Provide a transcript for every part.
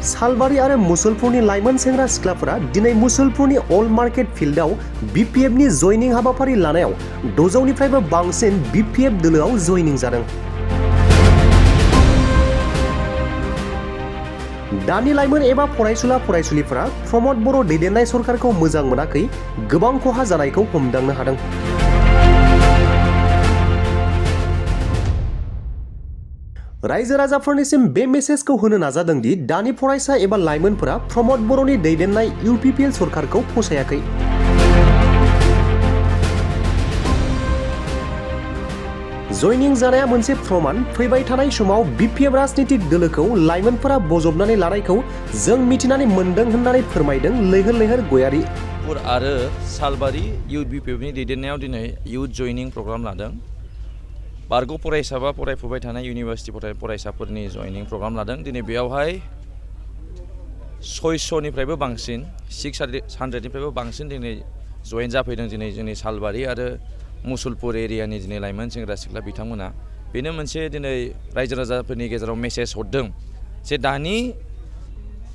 सालबारि आरो मुसलपुरनि लाइमोन सेंग्रा सिख्लाफोरा दिनै मुसलपुरनि अल्ड मार्केट फिल्डआव बिपिएफनि जयनिं हाबाफारि लानायाव 600निफ्रायबो बांसिन बिपिएफ दोलोआव जयनिं जादों। दानि लाइमोन एबा फरायसुला फरायसुलिफोरा प्रमद बर' दैदेननाय सरकारखौ मोजां मोनाखै, गोबां खहा जानायखौ हमदांनो हादों। रायजो राजाफोरनिसिम बे मेसेजखौ होनो नाजादों दि दानि फरायसा एबा लाइमोनफोरा प्रमद बर'नि दैदेननाय इउपिपिएल सरकारखौ फसायाखै। जयनिं जानाया मोनसे प्रमान, फैबाय थानाय समाव बिपिएफ राजनीतिक दोलोखौ लाइमोनफोरा बजबनानै लानायखौ जों मिथिनानै मोनदों होननानै फोरमायदों लैहोर लैहोर गयारि। आरो सालबारि इउथ बिपिएफनि दैदेननायाव दिनै इउथ जयनिं प्रग्राम लादों। बारग' फरायसा बा फरायफुबाय थानाय इउनिभार्सिटि फरायसाफोरनि जयनिं प्रग्राम लादों। दिनै बेयावहाय 600निफ्रायबो बांसिन 600निफ्रायबो बांसिन दिनै जयेन जाफैदों दिनै जोंनि सालबारि आरो मुसलपुर एरियानि दिनै लाइमोन सेंग्रा सिख्ला बिथांमोना। बेनो मोनसे दिनै रायजो राजाफोरनि गेजेराव मेसेज हरदों जे दानि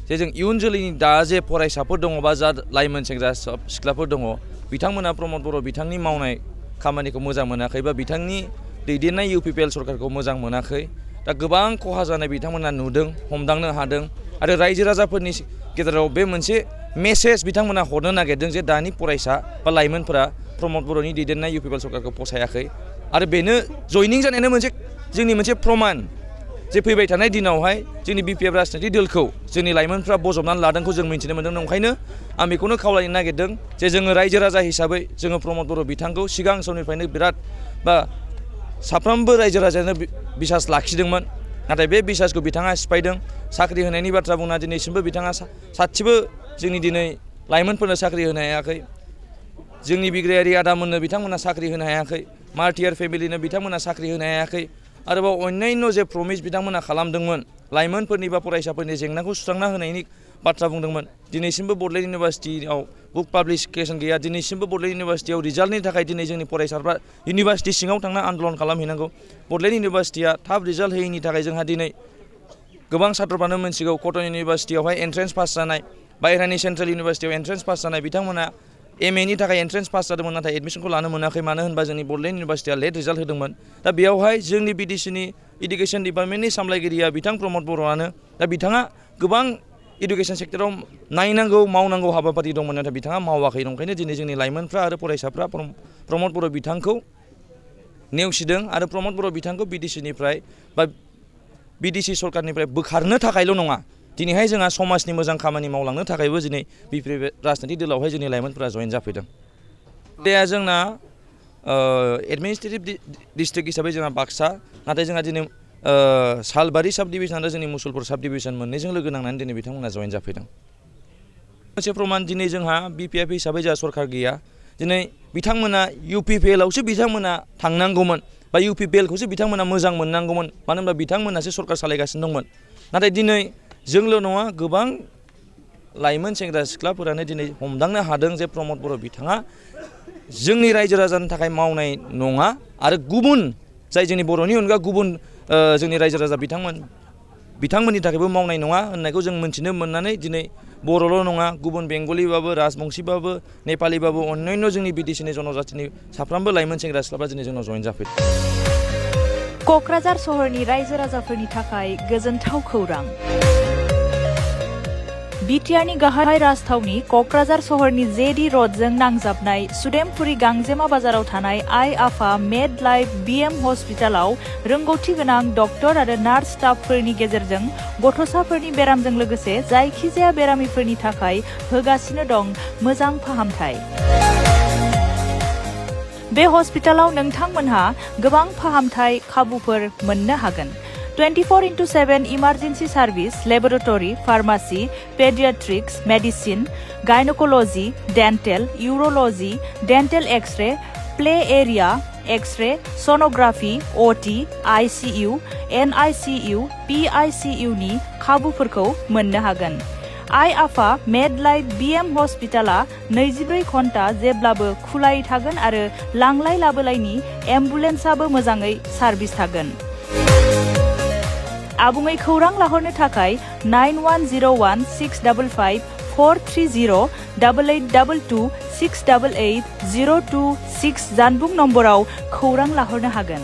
जे जों इयुन जोलैनि दा जे फरायसाफोर दङ बा जा लाइमोन सेंग्रा सिख्लाफोर दङ, बिथांमोना प्रमद बर' बिथांनि मावनाय खामानिखौ मोजां मोनाखै बा बिथांनि दैदेननाय इउपिपिएल सरकारखौ मोजां मोनाखै। दा गोबां खहा जानाय बिथांमोना नुदों, हमदांनो हादों आरो रायजो राजाफोरनि गेजेराव बे मोनसे मेसेज बिथांमोना हरनो नागिरदों जे दानि फरायसा बा लाइमोनफोरा प्रमद बर'नि दैदेननाय इउपिपिएल सरकारखौ फसायाखै। आरो बेनो जयनिं जानायानो जोंनि मोनसे प्रमान जे फैबाय थानाय दिनावहाय जोंनि बिपिएफ राजनीति दोलखौ जोंनि लाइमोनफ्रा बजबनानै लादोंखौ जों मिथिनो मोन्दों। ओंखायनो आं बेखौनो खावलायनो नागिरदों जे जोङो रायजो राजा हिसाबै जोङो प्रमद बर' बिथांखौ सिगां समनिफ्रायनो बिराद बा साफ्रोमबो रायजो राजायानो बिसास लाखिदोंमोन, नाथाय बे बिसासखौ बिथाङा सिफायदों। साख्रि होनायनि बाथ्रा बुंना दिनैसिमबो बिथाङा सासेबो जोंनि दिनै लाइमोनफोरनो साख्रि होनो हायाखै। जोंनि बिग्रायारि आदामोननो बिथांमोना साख्रि होनो हायाखै, मार्टियार फेमिलिनो बिथांमोना साख्रि होनो हायाखै। आरोबाव अन्यान्य जे प्रमिस बिथांमोना खालामदोंमोन, लाइमोनफोरनि बा फरायसाफोरनि जेंनाखौ सुस्रांना होनायनि बाथ्रा बुंदोंमोन, दिनैसिमबो बड'लेण्ड इउनिभार्सिटियाव बुक पाब्लिकेसन गैया। दिनैसिमबो बड'लेण्ड इउनिभार्सिटियाव रिजाल्टनि थाखाय दिनै जोंनि फरायसाफ्रा इउनिभार्सिटि सिङाव थांना आन्दलन खालामहैनांगौ। बड'लेण्ड इउनिभार्सिटिया थाब रिजाल्ट होयैनि थाखाय जोंहा दिनै गोबां सात्रफ्रानो मोनथिगौ कटन इउनिभार्सिटियावहाय एन्ट्रेन्स पास जानाय, बाहेरानि सेन्ट्रेल इउनिभार्सिटियाव एन्ट्रेन्स पास जानाय बिथांमोना एमएनि थाखाय एन्ट्रेन्स पास जादोंमोन, नाथाय एडमिसनखौ लानो मोनाखै। मानो होनबा जोंनि बड'लेण्ड इउनिभार्सिटिया लेट रिजाल्ट होदोंमोन। दा बेयावहाय जोंनि बिटिसिनि इडुकेसन डिपार्टमेन्टनि सामलायगिरिया बिथां प्रमद बर'आनो। दा बिथाङा गोबां इडुकेसन सेक्टराव नायनांगौ मावनांगौ हाबाफारि दंमोन, नाथाय बिथाङा मावाखै। ओंखायनो दिनै जोंनि लाइमोनफ्रा आरो फरायसाफ्रा प्रमद बर' बिथांखौ नेवसिदों आरो प्रमद बर' बिथांखौ बिटिसिनिफ्राय बा बिटिसि सरकारनिफ्राय बोखारनो थाखायल' नङा, दिनैहाय जोंहा समाजनि मोजां खामानि मावलांनो थाखायबो दिनै बिपिएफ राजनीति दोलावहाय जोंनि लाइमोनफोरा जयेन जाफैदों। दा जोंना एडमिनिस्ट्रेटिभ डिस्ट्रिक्ट हिसाबै जोंहा बाक्सा, नाथाय जोंहा दिनै सालबारि साब डिभिजन आरो जोंनि मुसलपुर साब डिभिजन मोननैजों लोगो नांनानै दिनै बिथांमोना जयेन जाफैदों। मोनसे प्रमान दिनै जोंहा बिपिएफ हिसाबै जोंहा सरकार गैया। दिनै बिथांमोना इउपिपिएलआवसो बिथांमोना थांनांगौमोन बा इउपिपिएलखौसो बिथांमोना मोजां मोननांगौमोन, मानो होनबा बिथांमोनासो सरकार सालायगासिनो दंमोन। नाथाय दिनै जोंल' नङा, गोबां लाइमोन सेंग्रा सिख्लाफोरानो दिनै हमदांनो हादों जे प्रमद बर' बिथाङा जोंनि रायजो राजानि थाखाय मावनाय नङा आरो गुबुन जाय जोंनि बर'नि अनगा गुबुन जोंनि रायजो राजा बिथांमोननि थाखायबो मावनाय नङा होननायखौ जों मिन्थिनो मोननानै दिनै बर'ल' नङा, गुबुन बेंगलिबाबो राजबंशिबाबो नेपालिबाबो अन्यान्य जोंनि बिटिसिनि जनजातिनि साफ्रोमबो लाइमोन सेंग्रा सिख्लाफ्रा दिनै जोंनाव जयेन जाफैदों। क'क्राझार सहरनि रायजो राजाफोरनि थाखाय गोजोनथाव खौरां। बिटिआरनि गाहाय राजथावनि क'क्राझार सहरनि जेडि रडजों नांजाबनाय सुदेमपुरि गांजेमा बाजाराव थानाय आइ आफा मेड लाइफ बिएम हस्पिटालाव रोंगौथि गोनां डक्टर आरो नार्स स्टाफफोरनि गेजेरजों गथ'साफोरनि बेरामजों लोगोसे जायखिजाया बेरामिफोरनि थाखाय होगासिनो दं मोजां फाहामथाय। बे हस्पिटालाव नोंथांमोनहा गोबां फाहामथाय खाबुफोर मोननो हागोन। 24/7 emergency service, laboratory, pharmacy, paediatrics, medicine, gynaecology, dental, urology, dental x-ray, play area, x-ray, sonography, OT, ICU, NICU, PICU नि खाबुफोरखौ मोननो हागोन। आइ आफा मेड लाइफ बिएम हस्पिटाला 24 घन्टा जेब्लाबो खुलायै थागोन आरो लांलाय लाबोलायनि एम्बुलेन्सआबो मोजाङै सार्भिस थागोन। आबुङै खौरां लाहरनो थाखाय 9101655430 8822 688 026 जानबुं नम्बराव खौरां लाहरनो हागोन।